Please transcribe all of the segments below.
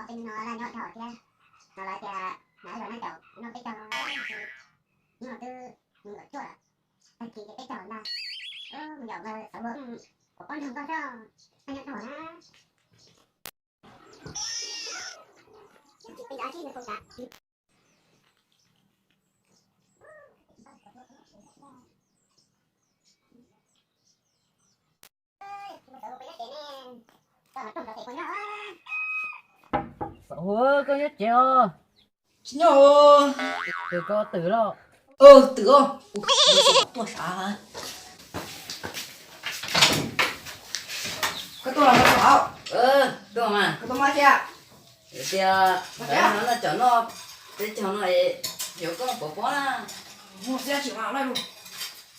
Tej no laj nyob dhau thiab, no lawv tias hnav ib los neej caum noj peb caug no, hnub no twb nees nkaum cuaj lawm, tag kis ces peb caug ntag. Mus yaum npawg Xauv Hua, kuv pom nrog koj thiab, laj nyob dhau na. Xauv Hua, koj nyob tsev os? Tsis nyob. Twm koj twm los? Twm os. Tuaj sav. Koj tuaj los? Tuaj mas. Koj tuaj mas thiab. Tias no no cov no, teb chaws no, xyov koj puas paub na. Muaj xiab tsis mas laj lus.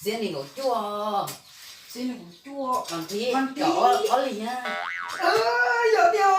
Xiab nees nkaum cuaj. Xiab nees nkaum cuaj. Mas nqhis cov ob lig na. Yog tiag.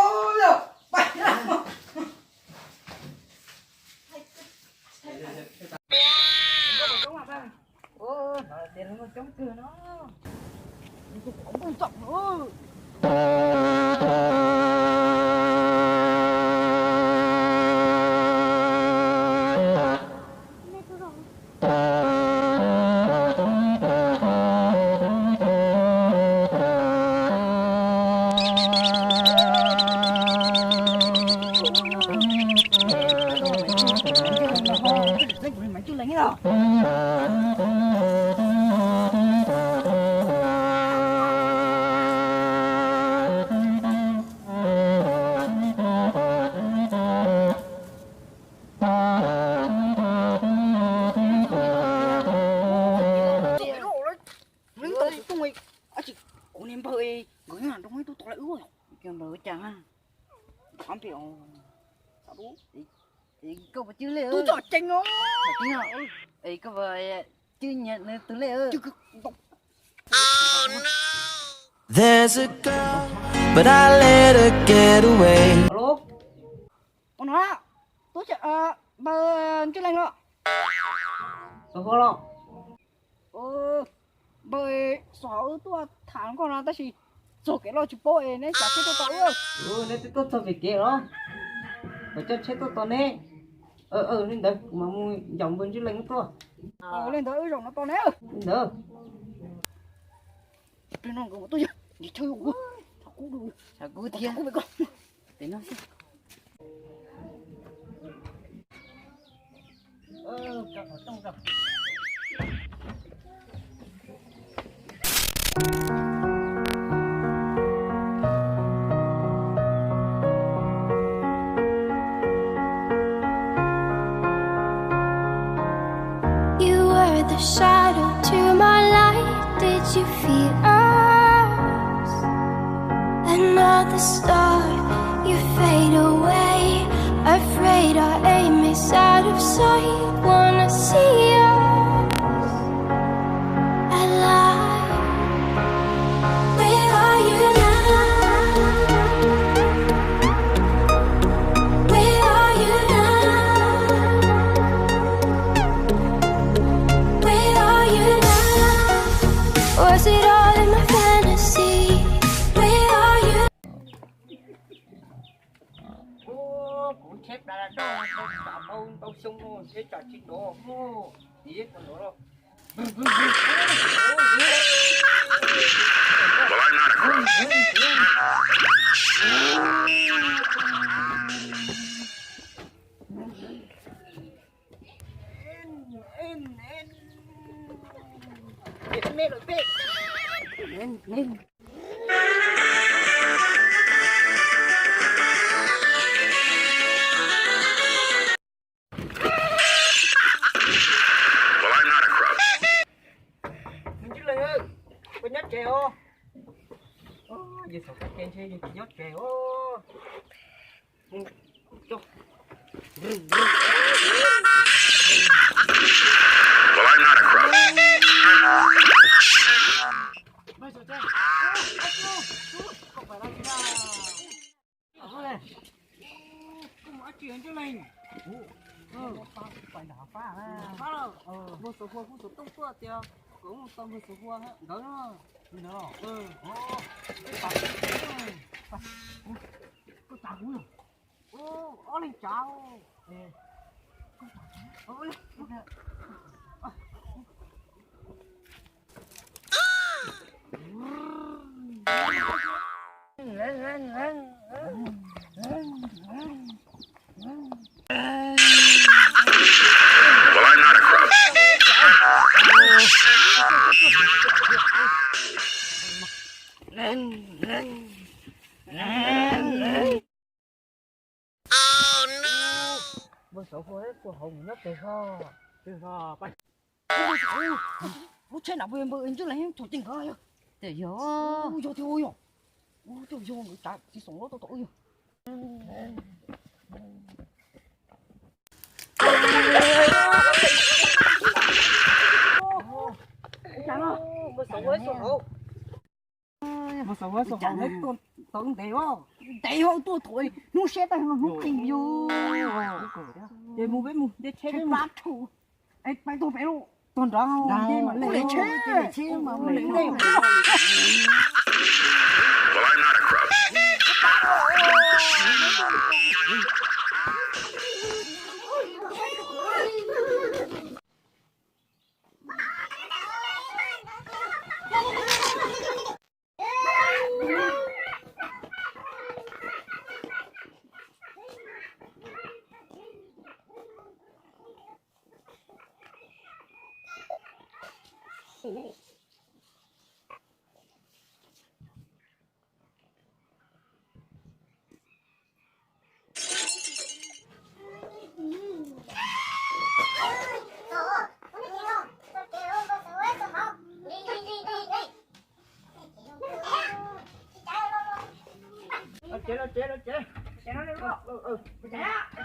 Kuv niag npawg nkawd nyob nroo ib tug tod lawm wb. Npawg ua cas na? Koj puas cwj lej? Tub txom ceev os. Koj puas cwj nyiam nws tus lej? There's a girl, but I let her get away. Alo, ua no, tub npawg Ntswj Leej los? Xauv Hua los? Npawg, xauv wb tuaj tham koj no tab sis txog kev loj tsis paub es neb xav tsheb tuaj tau wb. Neb twb tuaj txog pem kev los? Kom coj tsheb tuaj tos neb. Li ntawd kuv mam mus yaum npawg Ntswj Leej tuaj. Li ntawd wb zaum no tos neb. Li ntawd. Plig no nkawd mus tuaj yog nrhiav chaw, kuv, kuv thiab, kuv pem koj. Pem no xwb. You were the shadow to my light. Did you fear us? Another star, you fade away. Afraid our aim is out of sight. Wanna see us alive. Where are you now? Where are you now? Where are you now? Was it all in my fantasy? Where are you? Kuv tsheb plas doj tau tsav ntau ntau xyoo no tsheb tsam tsis dov mus, tsis yeej kom dov los. Ntswj Leej, koj nyob tsev os? Yus xav txog kev ntshe yus tsis nyob tsev os. Koj mus dab tsi Ntswj Leej? Kuv mus dab tsi Ntswj Leej? Kuv mus pais nram hav fab na. Hav fab los? Npawg Xauv Hua kuj xov tooj tuaj tias kom mus tos npawg Xauv Hua ntawd no. Li ntawd los? Koj tsav kuv no. Leej tsav. Lub tsheb na npawg npawg ntswj las thaum tij nkawd yog. Tej yog. Yog tiag yog. Ua tej yog nkawd tsav txiv xoom loj tau tom yog. Tau ntev os, hnub siab tag hnub qis yus. Ces mus peb mus, nce tsheb peb mus. Pais tuag pem lauj, tuag nrad, ua lem tsheb, ua lem tsheb. Los tsev, los tsev, los tsev.